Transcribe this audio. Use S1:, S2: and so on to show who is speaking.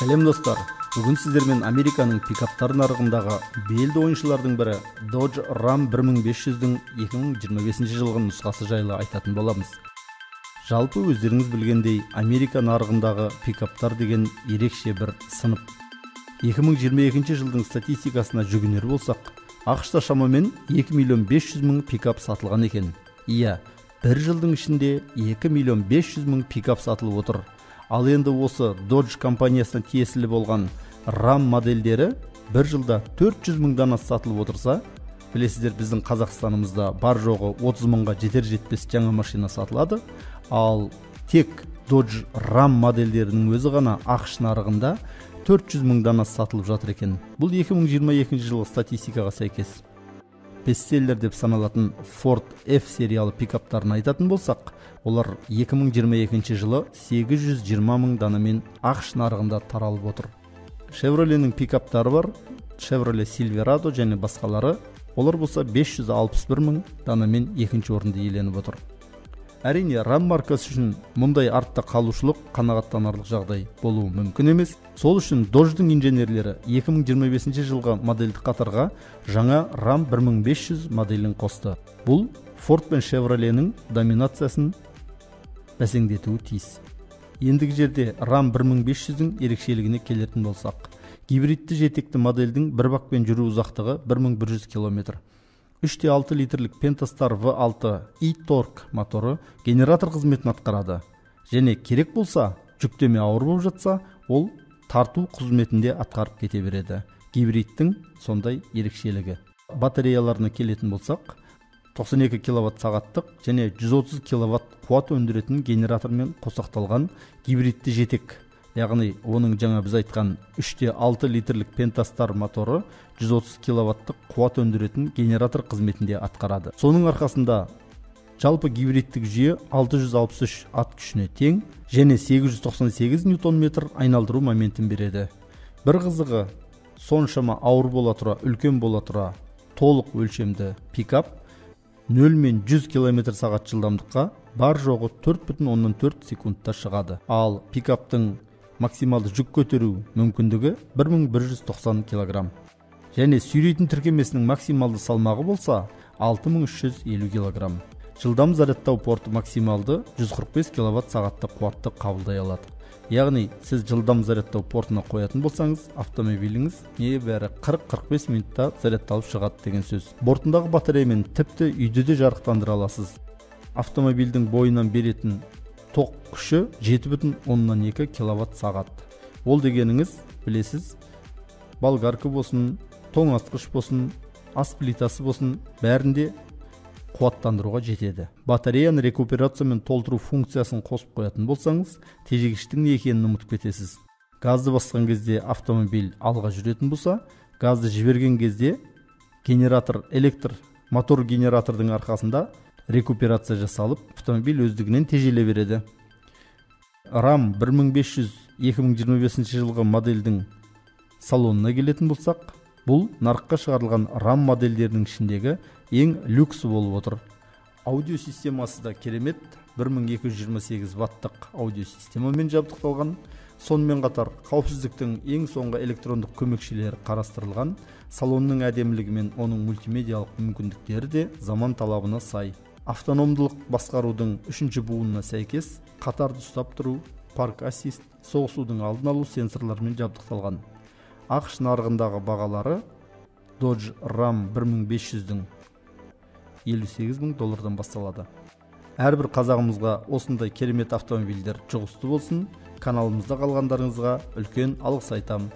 S1: Сәлем, достар! Бүгін сіздермен Американың пикаптар нарығындағы белді ойыншылардың бірі Dodge Ram 1500-дің 2025 жылғы нұсқасы жайлы айтатын боламыз. Жалпы, өздеріңіз білгендей, Америка нарығындағы пикаптар деген ерекше бір сынып. 2022 жылдың статистикасына жүгінер болсақ, АҚШ-та шамамен 2 миллион 500 мың пикап сатылған екен. Иә, бір жылдың ішінде 2 миллион 500 мың пикап сатылып отыр. Ал енді осы Dodge компаниясына тиесілі болған Ram модельдері бір жылда 400 мың данасы сатылып отырса, білесіздер, біздің Қазақстанымызда бар жоғы 30 мыңға жетер жетпес жаңа машина сатылады. Ал тек Dodge Ram модельдерінің өзі ғана АҚШ нарығында 400 мың данасы сатылып жатыр екен. Бұл 2022 жылғы статистикаға сәйкес. Бестселлер деп саналатын Ford F сериялы пикаптарын айтатын болсақ, олар 2022 жылы 820 мың данамен АҚШ нарығында таралып отыр. Chevrolet'нің пикаптары бар, Chevrolet Silverado және басқалары, олар болса 561 мың данамен екінші орынды иеленіп отыр. Әрине, Ram маркасы үшін мұндай артта қалушылық қанағаттанарлық жағдай болуы мүмкін емес. Сол үшін Dodge'дың инженерлері 2025 жылғы модельдік қатарға жаңа Ram 1500 моделін қосты. Бұл Ford пен Chevrolet'нің доминациясын бәсеңдетуі тиіс. Ендігі жерде Ram 1500-дің ерекшелігіне келетін болсақ, гибридті жетекті модельдің бір бакпен жүру ұзақтығы 1100 километр. 3,6 литрлік Pentastar V6 e-Torque моторы генератор қызметін атқарады. Және керек болса, жүктеме ауыр болып жатса, ол тарту қызметінде атқарып кете береді. Гибридтің сондай ерекшелігі. Батареяларына келетін болсақ, 92 киловатт сағаттық және 130 киловатт қуат өндіретін генератормен қосақталған гибридті жетек, яғни оның жаңа біз айтқан 3,6 литрлік Pentastar моторы 130 киловаттық қуат өндіретін генератор қызметінде атқарады. Соның арқасында жалпы гибридтік жүйе 663 ат күшіне тең және 898 ньютон метр айналдыру моментін береді. Бір қызығы, соншама ауыр бола тұра, үлкен бола тұра, толық өлшемді пикап 0 мен 100 км сағат жылдамдыққа бар жоғы 4,4 секундта шығады. Ал пикаптың максималды жүк көтеру мүмкіндігі 1190 кг. Және сүйрейтін тіркемесінің максималды салмағы болса 6350 кг. Жылдам зарядтау порты максималды 145 киловатт сағатты қуатты қабылдай алады. Яғни сіз жылдам зарядтау портына қоятын болсаңыз, автомобиліңіз небәрі 40-45 минутта зарядталып шығады деген сөз. Бортындағы батареямен тіпті үйді де жарықтандыра аласыз. Автомобильдің бойынан беретін тоқ күші 7,2 киловатт сағат. Ол дегеніңіз, білесіз, болгарка болсын, тоңазытқыш болсын, ас плитасы болсын, бәрінде қуаттандыруға жетеді. Батареяны рекуперациямен толтыру функциясын қосып қоятын болсаңыз, тежегіштің не екенін ұмытып кетесіз. Газды басқан кезде автомобиль алға жүретін болса, газды жіберген кезде генератор, электр мотор генератордың арқасында рекуперация жасалып, автомобиль өздігінен тежеле береді. Ram 1500 2025 жылғы модельдің салонына келетін болсақ, бұл нарыққа шығарылған Ram модельдерінің ішіндегі ең люксі болып отыр. Аудио системасы да керемет, 1228 ваттық аудио системамен жабдықталған. Сонымен қатар қауіпсіздіктің ең соңғы электрондық көмекшілері қарастырылған. Салонның әдемілігі мен оның мультимедиялық мүмкіндіктері де заман талабына сай. Автономдылық басқарудың үшінші буынына сәйкес қатарды ұстап тұру, park assist, соғысудың алдын алу сенсорларымен жабдықталған. АҚШ нарығындағы бағалары Dodge Ram 1500-дің 58 мың доллардан басталады. Әрбір қазағымызға осындай керемет автомобильдер жұғысты болсын. Каналымызда қалғандарыңызға үлкен алғыс айтамын.